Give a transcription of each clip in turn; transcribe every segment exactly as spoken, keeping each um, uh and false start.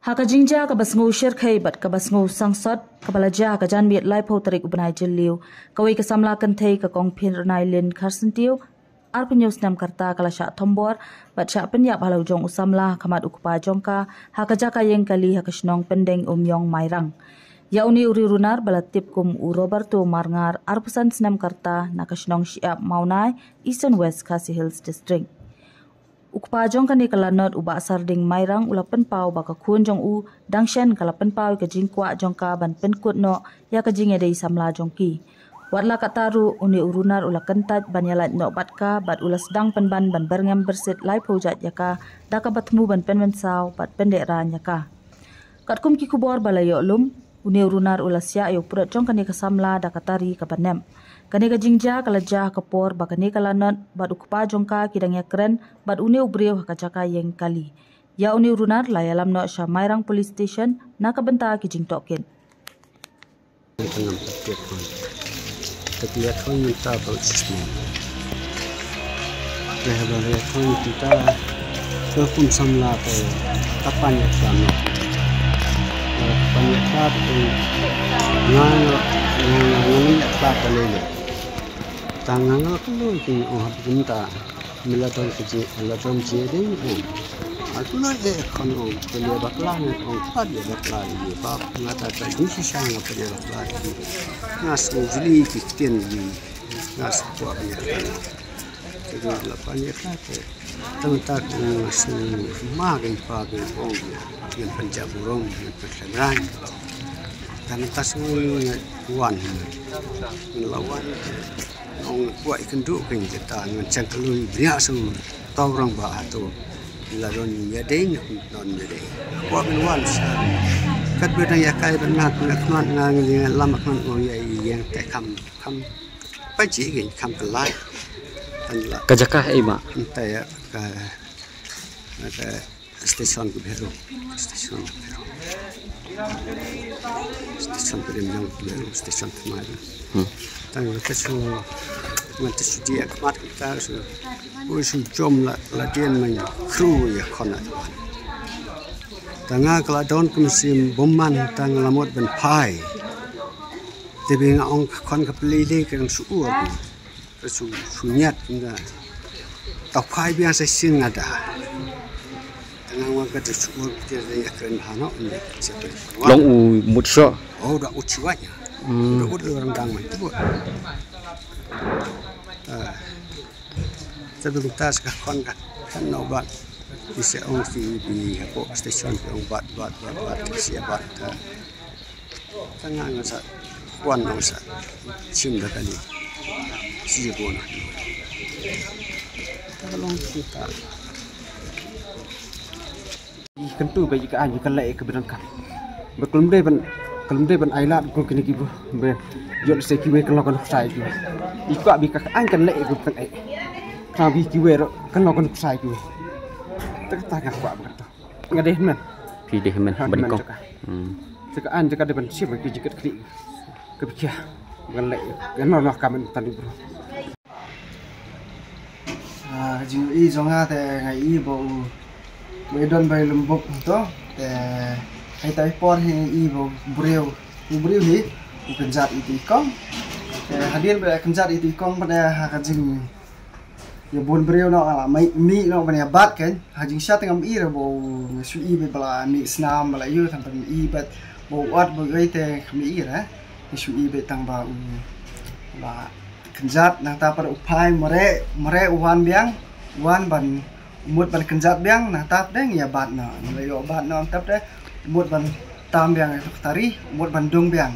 Ha ka jingjia kaba sngew shyrkhei bad kaba sngew sangsot kaba la jia ha ka janmiet laiphew tarik u bnai Jylliew, kawei ka samla kynthei ka Kong Phyrnai Lin Kharsyntiew, arphew hynñiew snem ka rta, ka la shah thombor bad shah pynïap ha la u jong u samla ha khmat u kpa jong ka ha ka jaka ïeng kali ha ka shnong Pyndeng Umïong, Mairang. Ïa une u riewrunar ba la tip kum u Roberto Marngar, arphew san snem ka rta, na ka shnong Shyiap Mawnai, Eastern West Khasi Hills District. U kpa jong kane ka lanot, u Bah Sarding Mairang, u la pynpaw ba ka khun jong u, Dangshen, ka la pynpaw ïa ka jingkwah jong ka ban pynkut noh ïa ka jingïadei samla jong ki. Wat la katta ruh, une u runar u la kyntait ban ïalait noh bad ka bad u la sdang pynban ban byrngem byrsit laiphew jait ïa ka, da kaba thmu ban pynmynsaw bad pyndeh rain ïa ka. Katkum ki khubor ba la ïoh lum, une u runar u la siah ïa u prot jong kane ka samla da ka tari kaba nem. Kane ka jingjia ka la jia ha ka por ba kane ka lanot bad u kpa jong ka ki dang ïakren bad une u briew ha ka jaka ïeng kali. Ïa une u runar la ïalam noh sha Mairang Police Station na ka bynta ki jingtohkit. Ka ngam pat peit hoi. Te ki ïa thoi mynta ba u shisnem. Te haba ïa thoi mynta, te kum samla te ka pan ïa khlad noh. Te ka pan ïa khlad te nga nga nga nga nga ïa khlad te lei lei. Tang nga nga ka loi ki ong hap mynta. Me la don ka jing, la don jingïadei, ong. Nga kloi eh khon, ong, pynïa bakla, nga ong, pat ïa bakla ïa bap, nga ta ka jingshisha nga pynïa bakla ïa. Nga sngew jli ki ktien ïa. Nga sngew kwah ïa ka. Te nga la pan ïa ka te. Tang ta ka nga sngew ma ka i pa ka ong ïa. Ngan pynjah burom, ngan pynjah rang. Tang ta sngew nga wan. Ngan la wan. Ong kwah ïakynduh kein kita ngan chang kloi bniah sum tau rang ba hato. La don ïadei ne ym don ïadei. Kwah ban wan sa. Kat ba dang ïakai ban ngat ngat ngat ngat ngat lam ngat ong ïa ïeng te kham kham. Pa ji kein kham ka lai. Kan la. Ka jaka ei ma. Ynta ïa ka ka Station ka Bhero. Station ka Bhero. Station ka Bhero, Bhero, station ka Bhero. Hmm. Tang ka su, ngan ta su dia ka mat ka su. Ui su jom la, la dien man kru ïa khon la. Tang nga ka la don ka mynsiem bymman tang la mut ban phai. Te ba nga ong ka khon ka pli le ka dang su ur. Ka su, su ñiat nga. Ta phai biang sa sien nga da. Tang nga ka ta su ur te da ïa kren ha no ñiat. Long u mut sho. Oh, da u chiwa ña. Hmm. Da u da rang dang man tu. Ah. Sa dum ta sa ka khon ka. Kan no bat. Ki se ong si bi ha ko station ki ong bat, bat, bat, bat. Ki se bat. Ah. Tang nga nga sa wan nga sa shim da kani. Shi ko na. Ta long kita. Kan tu ba ka an ka leh ka bidang ka. Ba klum dei ban, klum dei ban ai lad ko kini ki bu. Ba jot se ki we kan lo kan sai ki. I ka bi ka an kan leh ko tang ai. Ka bi ki we ro kan lo kan sai ki. Ta ka ta ka ba ka. Nga dei men. Phi dei men, ha, ba dei men kong. Jaka. Hmm. Jaka an jaka dei ban shim ki jikat kri. Ka bi kia. Ban leh. Ka no no ka men tan bro. Ah, jing i jong nga te nga i ba u. Ba i don ba i lum buk to. Te hai tai por hi i ba u briew. U briew hi. U kynjat i ti kong. Te hadien ba kynjat i ti kong ba ha ka jing Ïa bun briew noh la mih, mih noh ban ïa bat kein. Ha jingshisha te ngam i re ba u nga shu i beit ba la mih snam ba la ïoh tang ban i beit ba u ot ba u ei te ngam i re. Nga shu i beit tang ba u la kynjat nangta pat u phai mareh, mareh u wan biang, wan ban mut ban kynjat biang nangta pat de ngi ïa bat noh. Ngi la ïoh bat noh nangta pat de mut ban tam biang ïa tari, mut ban dung biang.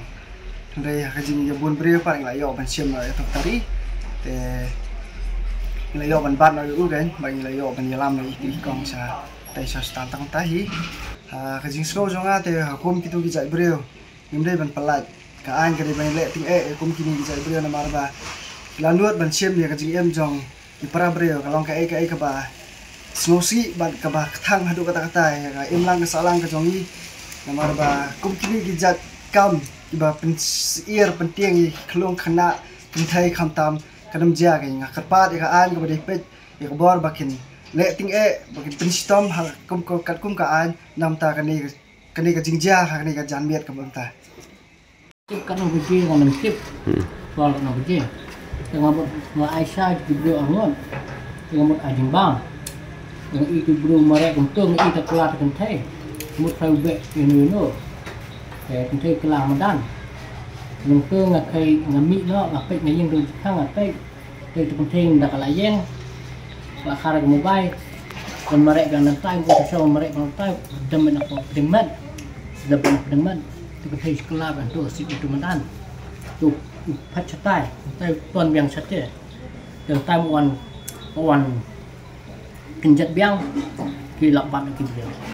Hynrei ha ka jing ïa bun briew pat ngi la ïoh ban shim ïa tari. Te ngi la ïoh ban bat ïa u kein, ba ngi la ïoh ban ïalam ïa i kong sa tai sa stan tang ta hi. Ha ka jingsngew jong nga te ha kum kitu ki jait briew ngim dei ban pyllait. Ka aiñ ka dei ban leh tyngeh kum kini ki jait briew namar ba la nud ban shim ïa ka jingim jong ki para briew ka long kaei kaei kaba sngewsih bad kaba kthang haduh katta katta ïa ka imlang ka sahlang ka jong i. Namar ba kum kini ki jait kam kiba pynsyier pyntieng ïa ki khyllung khynnah kynthei khamtam ka dang jia ka nga kyrpad ïa ka aiñ kaba dei peit ïa ka bor ba kin leh tyngeh ba kin pynshitom ha kum ka katkum ka aiñ namar ta kane ka Kane ka jingjia ha kane ka janmiet ka mynta. Tip katno baje nga nym tip. Kwah katno baje. Te nga mut nga ai sha ki briew arngut. Te nga mut ai jingbam. Te nga i ki briew mareh kumto, nga i ta kylla ta kynthei. Mut phai u beh ïano ïano. Te kynthei kylla madan. Nangta nga khie nga mih noh, nga peit, nga ïeng tu jingkhang nga peit. Te tu kynthei da ka la ïeng. Ka la khar ka mobile. Ban mareh ka nangtai, ka shong mareh ka nangtai. Dem na ko pdeng met. Dem na pdeng met. Tu kynthei kylla ban tu sik tu madan. Tu phat shatai. Tai ton biang shatai. Te tai mo wan, wan kynjat biang. Ki la bat ki briew.